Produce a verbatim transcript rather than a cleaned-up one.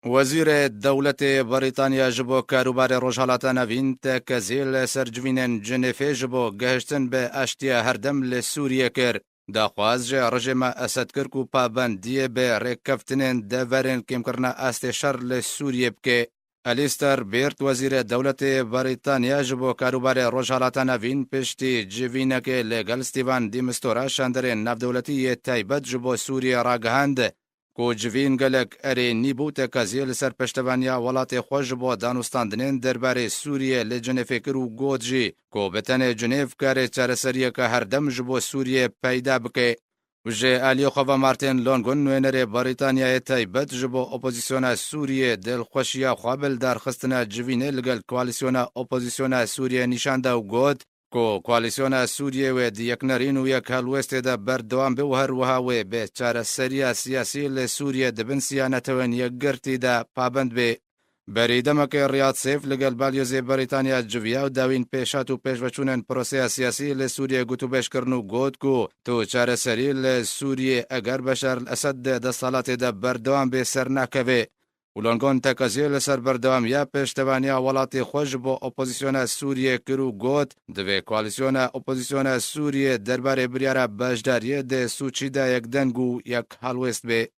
Wezîrê Dewletê Brîtanya ji bo Karûbarê Rojhalata Navîn tekezî li ser civînên Cinêfê ji bo gehiştin bi aştiya herdem li Sûriyê kir. Daxwaz ji rejîma Esed kir ku pabendiyê bi rêkeftinên deverên kêmkirina astê şer li Sûriyê bike. Alistair Byrd, wezîrê dewletê Brîtanya ji bo karûbarê Rojhalata Navîn, piştî civînekê li gel Stephen de Mistura şanderên navdewletî yê taybet ji bo Sûriyê ragihand ku civîn gelek erênî bû, tekeziyê li ser piştevaniya welatê xwe ji bo danûstandinên derbarê Sûriyê li Cinêfê kir û got jî ku bi tenê Cinêv karê çareseriyeke herdem ji bo Sûriyê peyda bike. Û ji aliyê xwe ve Martin Longun, nûnerê Brîtanyayê taybet ji bo opozisyona Sûriyê, dilxweşiya xwe bi lidarxistina civînê li gel koalîsyona opozisyona Sûriyê nîşan da û got ku koalîsyona Sûriyê wê di yeknerîn û yek helwêstê de berdewam be û her wiha wê bi çareseriya siyasî li Sûriyê di bin siya netewên yekgirtî de pabend be. Berî demekê Riyad Sêf li gel balyozê Berîtanya civiya û dawîn pêşhat û pêşveçûnên proseya siyasî li Sûriyê gotûbêj kirin û got ku tu çareserî li Sûriyê eger Beşar el Esed di desthilatê de berdewam bê ser nakeve. Û Longon tekeziyê li ser berdewamiya pêştevaniya welatê xwe ji bo opozisyona Sûriyê kir û got, divê koalîsyona opozisyona Sûriyê derbarê biryara beşdariyê di Sûçî de yekdeng û yek helwêst bê.